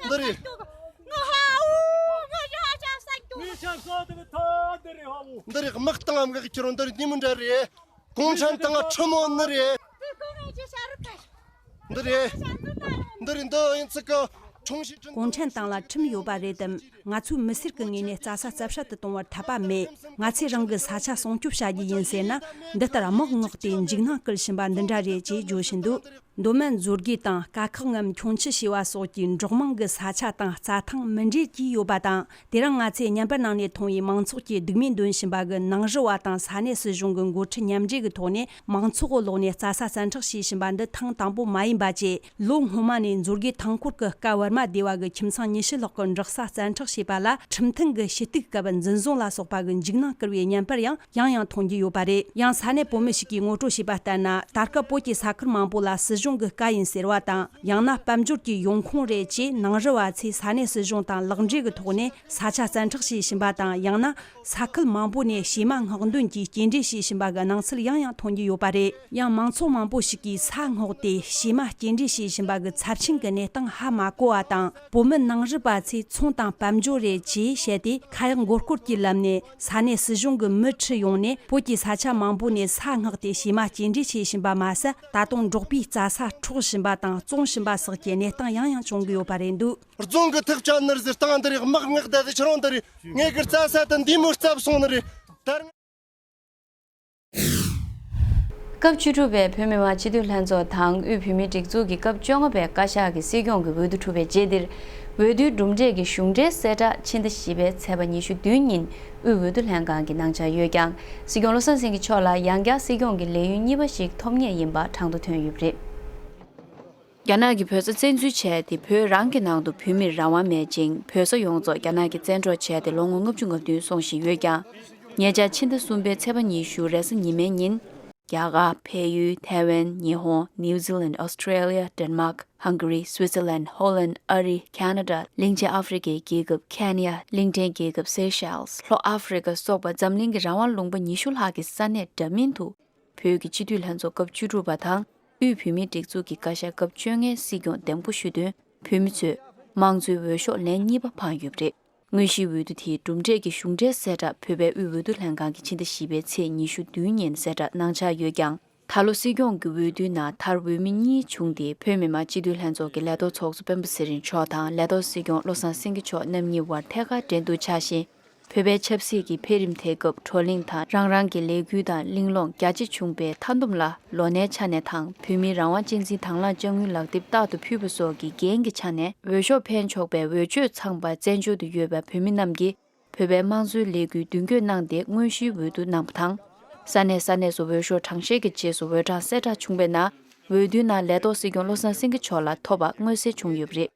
འདི་རེད། འདི་རེད། དམག་དང་དམག་ཁྱེར་འདི་རེད། འདི་མི་འདྲ་རེད། གུང་ཁྲན་ཏང་ཁྲིམས་འོ་ནི་རེད། འདི་རེད། འདི་རེད། འདི་ཡིན་ཚིག་གི་ཁྲུང་ཞི་ཁྲིམས། གུང་ཁྲན་ཏང་ལ་ཁྲིམས་ཡོད་པ་རེད་དམ། ང་ཚོས་མི་སེར་གྱི་ངོས་ནས་རྩྭ་ས་རྩད་བཤད་དུ་གཏོང་བར་འཐད་པ་མེད། ང་ཚོས་རང་གི་ས་ཆ་སྲུང་སྐྱོབ་བྱ་རྒྱུ་ཡིན་ཟེར་ན། འདི་ལྟར་དམག་མངགས་ཏེ་འཇིགས་སྣང་སྐུལ་བཞིན་པ་འདི་འདྲ་རེད་ཅེས་བརྗོད་བཞིན་འདུག་མདོ་སྨད་མཛོད་དགེ་དང་དཀར་ཁག་ངམ་ཁྱུང་མཆུ་ཞེས་པ་སོགས་ཀྱི་འབྲོག་མང་གི་ས་ཆ་དང་རྩྭ་ཐང་མི་འདྲེས་ཀྱིས་ཡོད་པ་དང་། དེ་རིང་ང་ཚོས་བརྙན་པར་ནང་ནས་མཐོང་བའི་མང་ཚོགས་ཀྱིས་སྡིགས་དམོད་འདོན་བཞིན་པ་གི་ནང་རུལ་བ་དང་ས་གནས་སྲིད་གཞུང་གི་འགོ་ཁྲིད་མཉམ་འབྲེལ་གྱི་ཐོག་ནས་མང་ཚོགས་གི་ལོག་ནས་རྩྭ་ས་བཙན་འཕྲོག་བྱེད་བཞིན་པ་འདི་ཐེངས་དང་པོ་མ་ཡིན་པ་བཅས། ལོ་སྔོན་མ་ནས་མཛོད་དགེ་ཐང་སྐོར་གྱི་སྐ་བར་མ་སྡེ་བ་གི་ཁྱིམ་ཚང་ཉི་ཤུ་ལྷག་གི་འབྲོག་ས་བཙན་འཕྲོག་བྱས་པ་ལ་ཁྲིམས་མཐུན་གྱི་ཞུ་གཏུག་སྐབས་འཛིན་བཟུང་ལ་སོགས་པ་གི་འཇིགས་སྣང་སྐུལ་བའི་བརྙན་པར་ཡང་ཡང་ཡང་མཐོང་རྒྱུ་ཡོད་པ་རེད། ཡང་ས་གནས་བོད་མི་ཞིག་གིས་ངོ་སྤྲོད་བྱས་པ་ལྟར་ན། ད་སྐབས་བོད་ཀྱི་ས་ཁུལ་མང་པོ་ལ་སྲིད་གཞུང་ གཞུང་གི་བཀའ་ཡིན་ཟེར་བ་དང་། ཡང་ན་དཔལ་འབྱོར་གྱི་ཡོང་ཁུངས་རེད་ཅེས་ནང་རུལ་བ་ཚོས་ས་གནས་སྲིད་གཞུང་དང་ལག་འབྲེལ་གྱི་ཐོག་ནས་ས་ཆ་བཙན་འཕྲོག་བྱས་བཞིན་པ་དང་། ཡང་ན་ས་ཁུལ་མང་པོ་ནས་བྱེ་མ་སྔོག་འདོན་གྱིས་སྐྱེལ་འདྲེན་བྱས་བཞིན་པ་གི་སྣང་ཚུལ་ཡང་ཡང་ཐོན་གྱི་ཡོད་པ་རེད། ཡང་མང་ཚོགས་མང་པོ་ཞིག་གིས་ས་སྔོག་སྟེ་བྱེ་མ་སྐྱེལ་འདྲེན་བྱས་བཞིན་པ་གི་ཚབས་ཆེན་གྱི་གནས་སྟངས་ཧ་མ་གོ་བ་དང་། བོད་མི་ནང་རུལ་པ་ཚོས་ཚོང་དང་དཔལ་འབྱོར་རེད་ཅེས་བཤད་དེ། ཁ་ཡག་མགོ་སྐོར་གྱི་ལམ་ནས་ས་གནས་སྲིད་གཞུང་གི་མི་ཁྲིད་ཡོང་ནས་བོད་ཀྱི་ས་ཆ་མང་པོ་ནས་ས་སྔོག་སྟེ་བྱེ་མ་སྐྱེལ་འདྲེན་བྱས་བཞིན་པ་མ་ཟད། ད་དུང་འབྲོག་པའི་རྩྭ་ས་འཕྲོག་བཞིན་པ་དང་བཙོང་བཞིན་པ་སོགས་ཀྱི་གནས་སྟངས་ཡང་ཡང་བྱུང་གི་ཡོད་པ་རེད་འདུག་རྫོང་གི་ཐག་བཅད་ནི་རེད་ཟེར། སྟེང་འདི་རེད། དམག་མངགས་བསྡད་དེ་ཁྱེར་འོང་འདི་རེད། ངེད་ཀྱི་རྩྭ་ས་དེ་འདི་མོ་རྩྭ་བཟུང་ནི་རེད། ད་སྐབས་བཅུ་དྲུག་པའི་བོད་མི་མང་སྤྱི་འཐུས་ལྷན་ཚོགས་དང་དབུས་བོད་མིའི་སྒྲིག་འཛུགས་ཀྱི་སྐབས་བཅོ་ལྔ་པའི་བཀའ་ཤག་གི་སྲིད་སྐྱོང་གི་འོས་བསྡུ་གྲུབ་པའི་རྗེས་འདིར། འོས་བསྡུའི་གྲུབ་འབྲས་ཀྱི་གཞུང་འབྲེལ་གསལ་བསྒྲགས་ཕྱི་ཟླ་བཞི་པའི་ཚེས་པ་ཉི་ཤུ་བདུན་ཉིན་དབུས་འོས་བསྡུ་ལྷན་ཁང་གིས་གནང་འཆར་ཡོད་ཀྱང་། སྲིད་སྐྱོང་བློ་བཟང་སེང་གེ་མཆོག་ལ་ཡང་བསྐྱར་སྲིད་སྐྱོང་གི་ལས་ཡུན་གཉིས་པ་ཞིག་ཐོབ་ངེས་ཡིན་པ་གྲངས་ཐོ་ཐོན་ཡོད་པ་རེད། རྒྱ་ནག་གིས་བོད་ས་བཙན་འཛུལ་བྱས་ཏེ། བོད་རང་གི་ནང་དུ་བོད་མིར་རང་དབང་མེད་ཅིང་། བོད་ས་ཡོངས་རྫོགས་རྒྱ་ནག་གིས་བཙན་འཕྲོག་བྱས་ཏེ་ལོ་ངོ་ལྔ་བཅུ་ང་བདུན་སོང་བཞིན་ཡོད་ཀྱང་། ཉེ་ཆར་ཕྱི་ཟླ་གསུམ་པའི་ཚེས་པ་ཉི་ཤུ་རེས་གཟའ་ཉི་མའི་ཉིན། རྒྱ་གར། བལ་ཡུལ། ཐའེ་ཝན། ཉི་ཧོང་། ནིའུ་ཛི་ལན། ཨོ་སི་ཀྲེ་ལི་ཡ། ཌེན་མཱག། ཧང་ག་རི། སུའི་ཙི་ལན། ཧོ་ལན། ཨ་རི། ཁ་ན་ཌ། གླིང་ཆེན་ཨ་ཧྥེ་རི་ཁའི་རྒྱལ་ཁབ་ཁེན་ཡ། གླིང་ཕྲན་རྒྱལ་ཁབ་སེ་ཤེལ། ལྷོ་ཨ་ཧྥེ་རི་ཁ་སོགས་པ་འཛམ་གླིང་གི་རང་དབང་ལུང་པ་ཉི་ཤུ་ལྷག་གི་ས་གནས་འདྲ་མིན་དུ། བོད་ཀྱི་སྤྱི་འཐུས་ལྷན་ཚོགས་སྐབས་བཅུ་དྲུག་པ་དང་། དབུས་བོད་མིའི་སྒྲིག་འཛུགས་ཀྱི་བཀའ་ཤག་སྐབས་བཅོ་ལྔའི་སྲིད་སྐྱོང་འདེམས་བསྐོ་ཞུ་དོན། བོད་མི་ཚོས་དམངས་གཙོའི་འོས་ཤོག་ལན་གཉིས་པ་འཕངས་ཡོད་པ་རེད། དངོས་གཞིའི་འོས་བསྡུ་དེའི་གྲུབ་འབྲས་ཀྱི་གཞུང་འབྲེལ་གསལ་བསྒྲགས་བོད་པའི་དབུས་འོས་བསྡུ་ལྷན་ཁང་གིས་ཕྱི་ཟླ་བཞི་པའི་ཚེས་ཉི་ཤུ་བདུན་ཉིན་གསལ་བསྒྲགས་གནང་འཆར་ཡོད་ཀྱང་། ད་ལོ་སྲིད་སྐྱོང་གི་འོས་བསྡུའི་ནང་མཐར་འོས་མི་གཉིས་བྱུང་སྟེ། བོད་མི་མང་སྤྱི་འཐུས་ལྷན་ཚོགས་ཀྱི་ལས་ཐོག་ཚོགས་གཙོ་སྤེན་པ་ཚེ་རིང་མཆོག་དང་ལས་ཐོག་སྲིད་སྐྱོང་བློ་བཟང་སེང་གེ་མཆོག་རྣམ་གཉིས་དབར་ཐད་ཀར་འགྲན་བསྡུར་འཆར་བཞིན། བོད་པའི་ཆབ་སྲིད་ཀྱི་འཕེལ་རིམ་དེ་སྐབས་བགྲོ་གླེང་དང་། རང་རང་གི་ལས་འགུལ་དང་གླེང་སློང་རྒྱ་ཆེ་བྱུང་བའི་མཐའ་བསྡོམས་ལ། ལོ་ནའི་ཆ་ནས་དང་བོད་མིའི་རང་དབང་གཅེས་འཛིན་དང་བླངས་དཔྱ་དངུལ་ལག་དེབ་རྟག་ཏུ་ཕུལ་བ་སོགས་ཀྱི་འགན་གྱི་ཆ་ནས་འོས་ཤོག་འཕེན་ཆོག་པའི་འོས་ཆོས་ཚང་པ་བཙན་བྱོལ་དུ་ཡོད་པའི་བོད་མི་རྣམས་ཀྱིས་བོད་པའི་དམངས་གཙོའི་ལས་འགུལ་མདུན་སྐྱོད་གནང་སྟེ། དངོས་གཞིའི་འོས་བསྡུ་གནང་པ་དང་། ས་གནས་ས་གནས་སུ་འོས་ཤོག་གྲངས་བཤེར་གྱི་རྗེས་སུ་འོས་གྲངས་གསལ་བསྒྲགས་བྱུང་བའི་ནང་། འོས་བསྡུའི་ནང་ལས་ཐོག་སྲིད་སྐྱོང་བློ་བཟང་སེང་གེ་མཆོག་ལ་ཐོབ་པ་མངོན་གསལ་བྱུང་ཡོད་པ་རེད།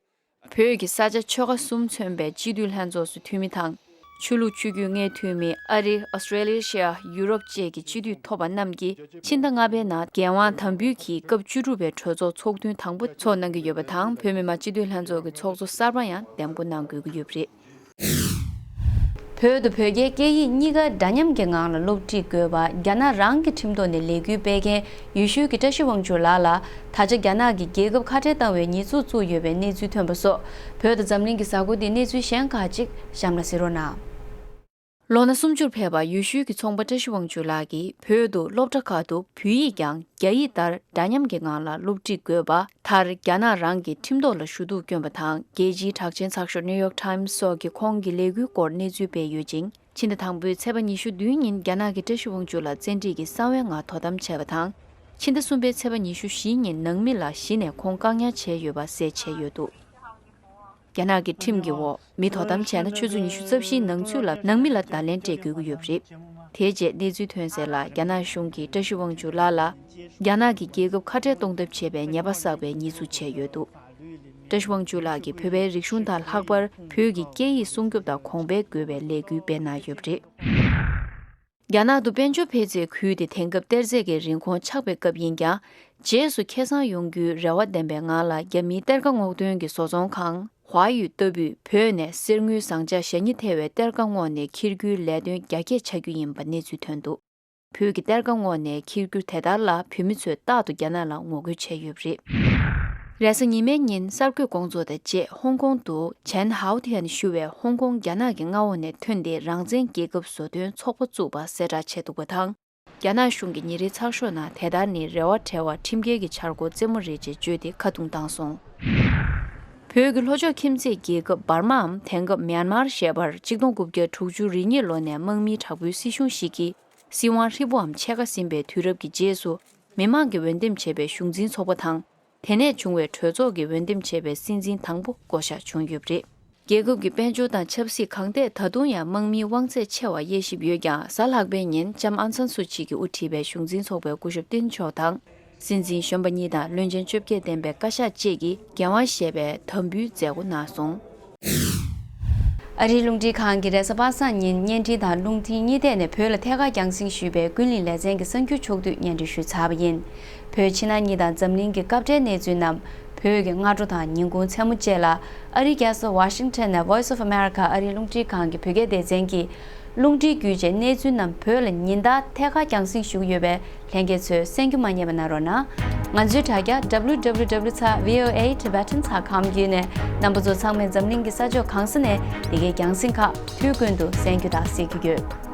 བོད་ཀྱི་ས་ཆ་ཆོལ་ཁ་གསུམ་མཚོན་པའི་སྤྱི་འཐུས་ལྷན་ཚོགས་སུ་འཐུས་མི་དང་། ཆོས་ལུགས་ཆོས་བརྒྱུད་ལྔའི་འཐུས་མི། ཨ་རི། ཨོ་སི་ཀྲེ་ལི་ཡ། ཨེ་ཤེ་ཡ། ཡུ་རོབ་བཅས་ཀྱི་སྤྱི་འཐུས་ཐོབ་པ་རྣམས་ཀྱིས་ཕྱི་ཟླ་ལྔ་པའི་ནང་རྒྱལ་དབང་དམ་འབུལ་གྱིས་སྐབས་བཅུ་དྲུག་པའི་གྲོས་ཚོགས་ཚོགས་ཐུན་དང་པོ་འཚོགས་གནང་གི་ཡོད་པ་དང་། བོད་མི་མང་སྤྱི་འཐུས་ལྷན་ཚོགས་ཀྱི་ཚོགས་གཙོ་གསར་པ་ཡང་འདེམས་བསྐོ་གནང་དགོས་ཀྱི་ཡོད་པ་རེད། བོད་དུ་བོད་རྒྱའི་སྐད་ཡིག་གཉིས་ཀ་འདྲ་མཉམ་གྱི་ངང་ལ་སློབ་ཁྲིད་དགོས་པ། རྒྱ་ནག་རང་གི་ཁྲིམས་ཐོག་ནས་ལས་འགུལ་སྤེལ་མཁན་ཡུལ་ཤུལ་གྱི་བཀྲ་ཤིས་དབང་ཕྱུག་ལགས་ལ། ད་ཆ་རྒྱ་ནག་གིས་རྒྱལ་ཁབ་ཁ་བྲལ་བཏང་བའི་ཉེས་འཛུགས་བཙུགས་ཡོད་པའི་གནས་ཚུལ་ཐོན་པ་སོགས། བོད་དང་འཛམ་གླིང་གི་གཟའ་འཁོར་འདིའི་གནས་ཚུལ་གཞན་ཁག་ཅིག་གཤམ་ལ་གཟིགས་རོགས་གནང་། ལོ་ན་སུམ་ཅུར་ཕེབས་པ་ཡུལ་ཤུལ་གྱི་ཚོང་པ་བཀྲ་ཤིས་དབང་ཕྱུག་ལགས་ཀྱིས། བོད་དུ་སློབ་གྲྭ་ཁག་ཏུ་བོད་ཡིག་ཀྱང་རྒྱ་ཡིག་ལྟར་འདྲ་མཉམ་གྱི་ངང་ལ་སློབ་ཁྲིད་དགོས་པ། མཐར་རྒྱ་ནག་རང་གི་ཁྲིམས་ཐོག་ལ་ཞུ་གཏུག་བསྐྱོན་པ་དང་། རྒྱལ་སྤྱིའི་གྲགས་ཅན་ཚགས་ཤོག་ནིའུ་ཡོག་ཊའིམ་སི་སོགས་ཀྱིས་ཁོང་གི་ལས་འགུལ་སྐོར་གནས་ཚུལ་སྤེལ་ཡོད་ཅིང་། ཕྱི་ཟླ་དང་པོའི་ཚེས་པ་ཉི་ཤུ་བདུན་ཉིན་རྒྱ་ནག་གིས་བཀྲ་ཤིས་དབང་ཕྱུག་ལ་བཙན་ཁྲིད་ཀྱིས་གསང་བའི་ངང་དོ་དམ་བྱས་པ་དང་། ཕྱི་ཟླ་གསུམ་པའི་ཚེས་པ་ཉི་ཤུ་བཞི་ཉིན་ནང་མི་ལ་གཞི་ནས་ཁོང་བཀག་ཉར་བྱས་ཡོད་པ་གསལ་བྱས་ཡོད་འདུག་རྒྱ་ནག་གི་ཁྲིམས་ཀྱི་འོག་མི་དོ་དམ་བྱས་ན་ཆུ་ཚོད་ཉི་ཤུ་རྩ་བཞིའི་ནང་ཚུད་ལ་ནང་མི་ལ་བརྡ་ལན་སྤྲད་དགོས་ཀྱི་ཡོད་པ་རེད། དེའི་རྗེས་གནས་ཚུལ་ཐོན་གསལ་ལ། རྒྱ་ནག་གཞུང་གིས་བཀྲ་ཤིས་དབང་ཕྱུག་ལགས་ལ་རྒྱ་ནག་གིས་རྒྱལ་ཁབ་ཁ་བྲལ་གཏོང་ཐབས་བྱས་པའི་ཉེས་པ་བསགས་པའི་ཉེས་འཛུགས་བྱས་ཡོད་འདུག་བཀྲ་ཤིས་དབང་ཕྱུག་ལགས་ཀྱིས་བོད་པའི་རིག་གཞུང་དང་ལྷག་པར་བོད་ཀྱི་སྐད་ཡིག་སྲུང་སྐྱོབ་དང་གོང་འཕེལ་དགོས་པའི་ལས་འགུལ་སྤེལ་གནང་ཡོད་པ་རེད། རྒྱ་ནག་ཏུ་དཔལ་འབྱོར་འཕེལ་ཚད་ཁུལ་དེ་དེང་སྐབས་གཏེར་རྫས་ཀྱི་རིན་གོང་ཆག་པའི་སྐབས་ཡིན་ཀྱང་། རྗེས་སུ་ཁེ་བཟང་ཡོང་རྒྱུའི་རེ་བ་ལྡན་པའི་ངང་ལ། རྒྱ་མིའི་གཏེར་ཁ་སྔོག་འདོན་གྱི་བཟོ་ཚོང་ཁང་ཧྭ་ཡུས་ལྟ་བུས་བོད་ནས་གསེར་དངུལ་ཟངས་ལྕགས་ཞེ་གཉིས་ཐེ་བའི་གཏེར་ཁ་བསྔོགས་ནས་འཁྱེར་རྒྱུའི་ལས་དོན་རྒྱ་སྐྱེད་བྱ་རྒྱུ་ཡིན་པ་གནས་ཚུལ་ཐོན་འདུག་བོད་ཀྱི་གཏེར་ཁ་བསྔོགས་ནས་འཁྱེར་རྒྱུ་དེ་ལྟར་ལ། བོད་མི་ཚོས་རྟག་ཏུ་རྒྱ་ནག་ལ་ངོ་རྒོལ་བྱས་ཡོད་པ་རེད། རེས་གཟའ་ཉི་མའི་ཉིན་གསར་འགོད་སྐོང་ཚོགས་དང་བཅས་ཧོང་ཀོང་དུ་ཆན་ཧའོ་ཐན་ཞུ་བས་ཧོང་ཀོང་རྒྱ་ནག་གི་མངའ་འོག་ནས་ཐོན་ཏེ་རང་བཙན་རྒྱལ་ཁབ་བཟོ་དོན་ཚོགས་པ་བཙུགས་པ་གསལ་བསྒྲགས་བྱས་འདུག་པ་དང་། རྒྱ་ནག་གཞུང་གི་ཉིན་རེའི་ཚགས་ཤོག་ནང་དེ་ལྟར་ནི་རེ་བ་བྲལ་བ་ཁྲིམས་འགལ་གྱི་འཆར་སྒོ་རྩེད་མོ་རེད་ཅེས་བརྗོད་དེ་ཁ་རྡུང་བཏང་སོང་། བོད་ཀྱི་ལྷོ་ཕྱོགས་ཁྱིམ་མཚེས་རྒྱལ་ཁབ་འབར་མའམ་དེང་སྐབས་མྱན་མར་ཞེས་པར་གཅིག་སྟོང་དགུ་བརྒྱ་དྲུག་ཅུ་རེ་གཉིས་ལོ་ནས་དམག་མིའི་དྲག་པོའི་སྲིད་གཞུང་ཞིག་གིས་སྲིད་དབང་ཧྲིལ་པོའམ་ཕྱེད་ཀ་ཟིན་པའི་དུས་རབས་ཀྱི་རྗེས་སུ། མི་མང་གིས་འོས་འདེམས་བྱས་པའི་གཞུང་འཛིན་ཚོགས་པ་དང་། དེ་ནས་བྱུང་བའི་གྲོས་ཚོགས་ཀྱིས་འོས་འདེམས་བྱས་པའི་སྲིད་འཛིན་དང་པོ་བསྐོ་གཞག་བྱུང་ཡོད་པ་རེད། རྒྱལ་ཁབ་ཀྱི་དཔལ་འབྱོར་དང་ཆབ་སྲིད་གང་ཐད་ད་དུང་ཡང་དམག་མིའི་དབང་ཚད་ཆེ་བ་དབྱེ་ཞིབ་ཡོད་ཀྱང་། གཟའ་ལྷག་པའི་ཉིན་ལྕམ་ཨང་སན་སུ་ཅི་གིས་དབུ་ཁྲིད་པའི་གཞུང་འཛིན་ཚོགས་པའི་སྐུ་ཞབས་ཏིན་མཆོག་དང་། སྲིད་འཛིན་གཞོན་པ་གཉིས་དང་བློན་ཆེན་བཅོ་བརྒྱད་ལྡན་པའི་བཀའ་ཤག་བཅས་ཀྱིས་འགན་དབང་བཞེས་པའི་དམ་འབུལ་མཛད་སྒོ་གནང་སོང་། ཨ་རིའི་རླུང་འཕྲིན་ཁང་གིས་རེས་གཟའ་པ་སངས་ཉིན་བརྙན་འཕྲིན་དང་རླུང་འཕྲིན་གཉིས་ཐད་ནས་བོད་ལ་ཐད་ཀར་རྒྱང་སྲིང་ཞུས་པའི་ཀུན་གླེང་ལེ་ཚན་གྱི་གསར་འགྱུར་ཕྱོགས་བསྡུས་སྙན་སྒྲོན་ཞུས་ཚར་བ་ཡིན། བོད་ཕྱི་ནང་གཉིས་དང་འཛམ་གླིང་གི་སྐབས་འབྲེལ་གནས་ཚུལ་རྣམས་བོད་ཀྱི་སྔ་དྲོ་དང་ཉིན་གུང་མཚན་མོ་བཅས་ལ། ཨ་རིའི་རྒྱལ་ས་ཝ་ཤིང་ཊོན་ནས་Voice of America ཨ་རིའི་རླུང་འཕྲིན་ཁང་གི་བོད་སྐད་སྡེ་ཚན་གྱིས། རླུང་འཕྲིན་བརྒྱུད་བཅས་གནས་ཚུལ་རྣམས་བོད་ལ་ཉིན་ལྟར་ཐད་ཀར་རྒྱང་སྲིང་ཞུ་གི་ཡོད་པས། ལྷན་རྒྱས་ཚོས་གསན་རྒྱུ་མ་བསྙེལ་བ་གནང་རོགས་གནང་། ང་ཚོའི་དྲ་རྒྱ་W W W dot V O A Tibetan dot com བརྒྱུད་ནས་རྣམ་པ་ཚོ་ཚང་མས་འཛམ་གླིང་གི་ས་ཕྱོགས་གང་ས་ནས་འདི་གའི་རྒྱང་སྲིང་ཁག་དུས་ཀུན་ཏུ་གསན་རྒྱུ་དང་གཟིགས་རྒྱུ་ཡོད།